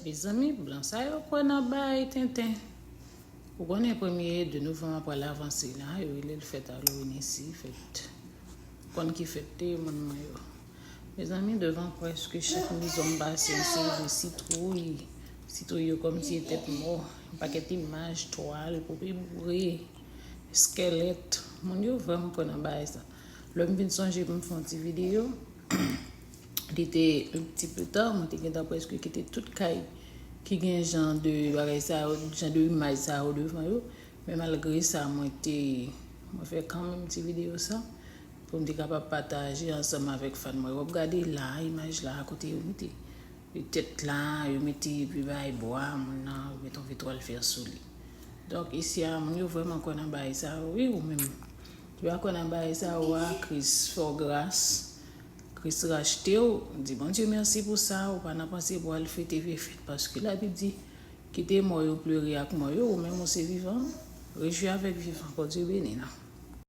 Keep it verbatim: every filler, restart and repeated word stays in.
Mezanmi, blan sa yo kwè nan bagay tenten. Ou konnen premye de novanm apre l avanse la, yo rele l fèt Halloween isi, fèt konn ki fèt te moun mwen yo. Mezanmi, devan prèske chak mizon m pase yon seri de sitwouy. Sitwouy yo kòmsi e tèt mò, yon pakèt imaj, twal, pope boure, eskèlèt. Moun yo vrèman kwè nan bagay sa. Lè m vin sonje pou m fè yon ti videyo, li te un petit peu tard, mwen te gentan prèske kite tout kay ki gen jan de bagay sa yo, jan de imaj sa yo devan yo. Men malgre sa, mwen te, mwen fè kanmenm ti videyo sa pou m te kapab pataje ansanm avèk fan mwen. W ap gade la, imaj la, kote yo mete tèt la, yo mete vye bagay bwa, moun nan, yo mete yon vye twal fè sou li. Donk, isi a, moun yo vrèman kwè nan bagay sa yo, wi, ou menm. Ou pa kwè nan bagay sa yo a, Kris fè w gras, Kris rachte w, di Bondye mèsi pou sa, ou pa nan panse pou al fete vye fèt, paske Labib di, kite mò yo plere ak mò yo, ou menm ou se vivan, rejwi avèk vivan, Bondye beni nou.